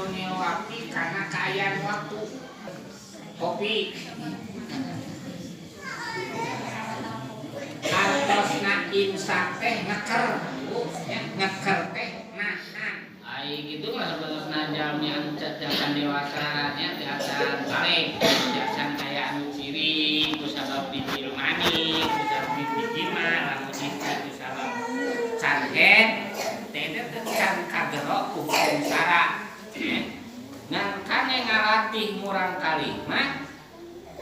Kaunil waqti karena kaayaan waktu. Kopi antosna imsak teh ngeker, Bu, ya, ngeker teh nahan. Ai kitu mah sabenerna jalmi anu can dewasa nya, teu acan balig, teu acan aya anu ciri ku sabab bijil mani, ku sabab bijil mah, lamun istri ku sabab can head teh teh can kagero ku hukum syara. Ngan kane ngalatih murang kali mah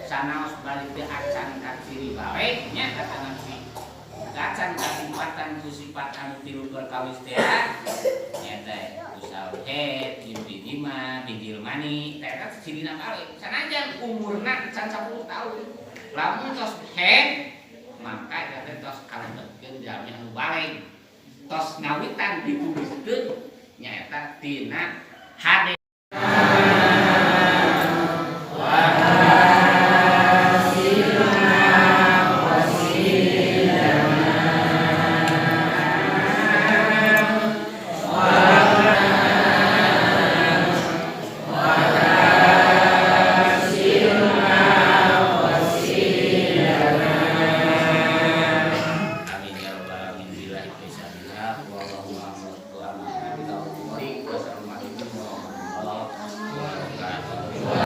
sanaos balik teu acan kaciri balig nya, atanapi acan kasipatan ku sifat anu tilu perkawis teh nya teh usah head jeung bijima bijil mani teh eta cirina balig sanajan umurna can 10 tahun. Lamun tos head maka eta teh tos kalebetkeun jalmi anu balig, tos ngawitan dituliskeun nyaeta tina hade. Amin ya rabbal alamin. Billahi fisabilillah wallahu a'lam. Wassalamualaikum warahmatullahi wabarakatuh.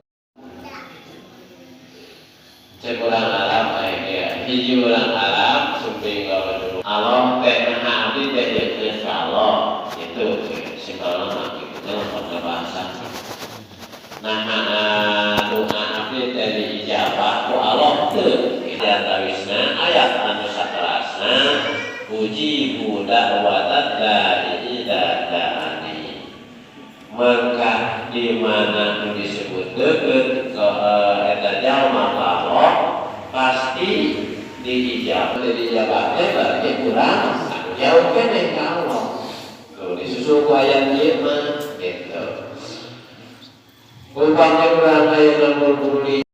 Cek urang Arab aya ya. Hiji urang Arab sumping ka Allah teh, nah abdi teh deukeut ka Allah itu simpelna mah kitu pada bahasa. Nah, doa abdi teh diijabah ku Allah teu? Di antawisna ayat anu saterasna, ujibu da'watad da'i idza da'ani. Maka di mana nu disebut deukeut ke eta jalma ka Allah pasti diijabah. Diijabah teh berarti kurang anu jauh keneh ka Allah. Tuh disusul ku ayat ieu mah gitu. Upami urang ayeuna peduli